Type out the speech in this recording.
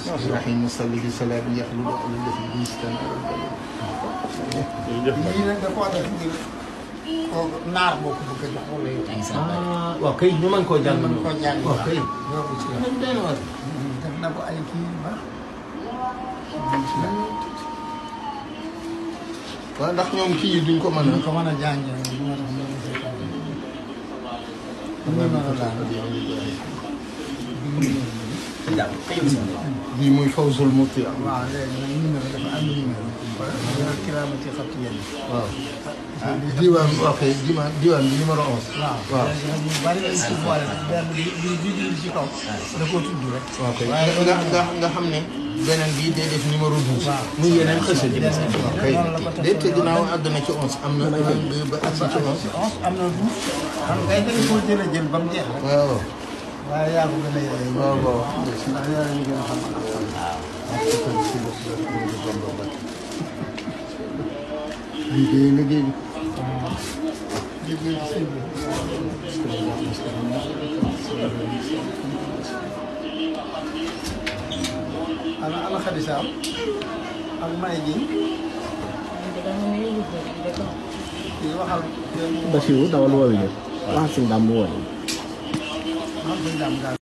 الرحيم صلي بسلام يخلد على الذي بيستان lii nag da koo def ngir naar boo ko bëgg a jox wala yow. waaw kay ñu mën koo jàng. mën koo jàng waaw kay. loolu ci la. def na ko ay kii yu baax. waaw ndax ñoom kii yi duñ ko mën a. duñ ko mën a jàngee moo tax ñu bii muy Fawzul Muti am. waaw léegi nag numéro dafa am numéro. kiraamati xat yéen. waaw. diwaan ok diwaan bi numéro 11. waaw léegi nag ñu bari lañ ci boole nag benn bi ci kaw. da koo tudd rek. ok nga xam ne beneen bii day def numéro 12. waaw muy yeneen xëse ji. waaw kay day te ginnaaw àgg na ci 11 am na. ba àgg ci 11. am na 12. xam nga kay dañu koo jël ba mu jeex rek. waaw. waaye yaa ko gën a yore. waaw waaw. ndax yaa ngi gën a xam. lii de liggéey bi. liggéey bi sëñ bi. ana Xadisa am ak may ji. kii waxal. Basiru dawal woowu ñu. wax si ndam woowu.